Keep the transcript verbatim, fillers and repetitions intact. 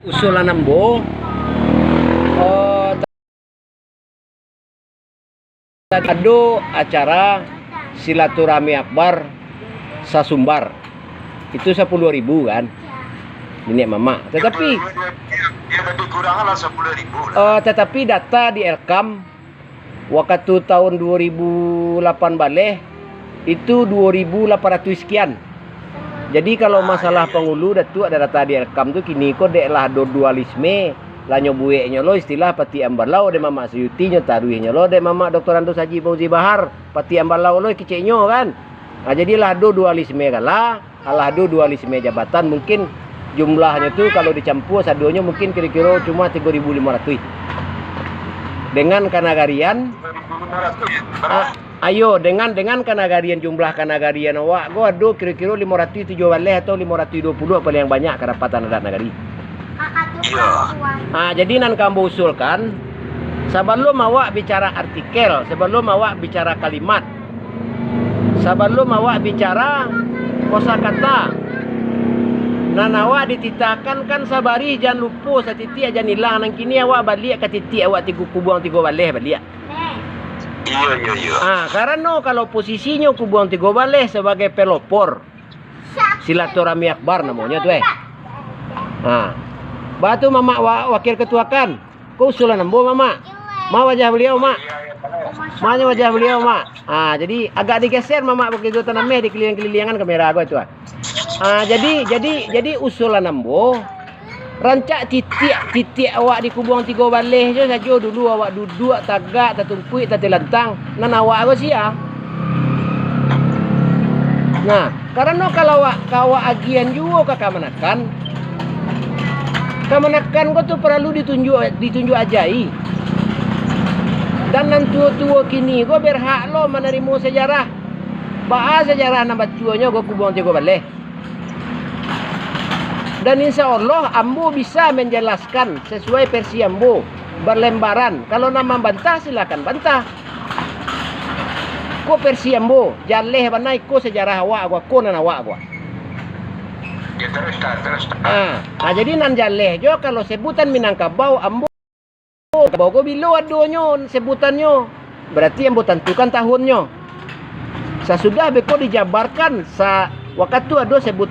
Usulan ambo, eh, ado acara silaturahmi akbar sasumbar. Itu sapuluah ribu kan, niniak mamak. Tatapi, Dia, dia, dia lebih kurang lah sapuluah ribu lah. Eh, tatapi data di Elkam, wakatu tahun dua ribu lapan baleh, itu dua ribu lapan ratus sekian. Jadi, kalau masalah pangulu, Datuak, ado data di Elkam tu, kini ko dek lah ado dualisme, lah nyo bueknyo lo istilah Patik Ambalau dek Mamak Suyuti, nyo taruihnyo lo dek Mamak Doktor Andus Haji Fauzi Bahar, Patik Ambalau lo keceknyo kan. Nah, jadi lah ado dualisme gala, alah ado dualisme jabatan, mungkin jumlahnyo tu kalau dicampua sadonyo mungkin kiro-kiro cuma tigo ribu limo ratuih. Dengan kanagarian, a-, ayo, dengan, dengan kanagarian, jumlah kanagarian awak ko ado kiro-kiro limo ratuih tujuah baleh atau limo ratuih duo puluah paling banyak kadapatan adat nagari. Iyo. Ah, jadi nan ka ambo usulkan, sabalum awak bicara artikel, sabalum awak bicara kalimat, sabalum awak bicara kosakata, nan awak dititahkan kan sabarih jan lupo, satitiak jan ilang. Nan kini awak baliak ka titiak awak tigo, kubuang tigo baleh baliak. Iyo, iyo, iyo. Ah, karano kalau posisinyo kubuang tigo baleh sabagai pelopor, silaturahmi akbar namonyo tu, eh. Ha. Batu Mamak wa-, wakil ketua kan. Ko usulan ambo, Mamak. Ma wajah beliau, Mak? Manyo wajah beliau, Mak? Ha, jadi agak digeser, Mamak, bagi tu tanameh dikeliling-kelilingan kamera ko tu, ah. Ha, jadi, jadi, jadi usulan ambo, rancak titiak, titiak awak di kubuang tigo baleh jo sajo dulu, awak duduak tagak, tatungkuik, tatilantang, nan awak ko sia. Nah, karano kalau awak, ka awak agian juo ka kamanakan, kamanakan ko tu paralu ditunjuak, ditunjuak ajai. Dan nan tuo-tuo kini ko berhak lo manarimo sejarah. Baa sejarah nan bacuonyo ko kubuang tigo baleh. Dan insya Allah, ambo bisa manjalaskan sasuai versi ambo, balembaran. Kalau nak mambantah, silakan bantah. Ko versi ambo, jaleh bana iko sejarah awak ko, ko nan awak ko. Ya, terus, Ustaz, terus, Ustaz. Ha, nah, jadi nan jaleh jo, kalau sebutan Minangkabau, ambo Kabau ko bilo adonyo sebutannyo, berarti ambo tantukan tahunnyo. Sasudah beko dijabarkan, sa-, wakatu ado sebut,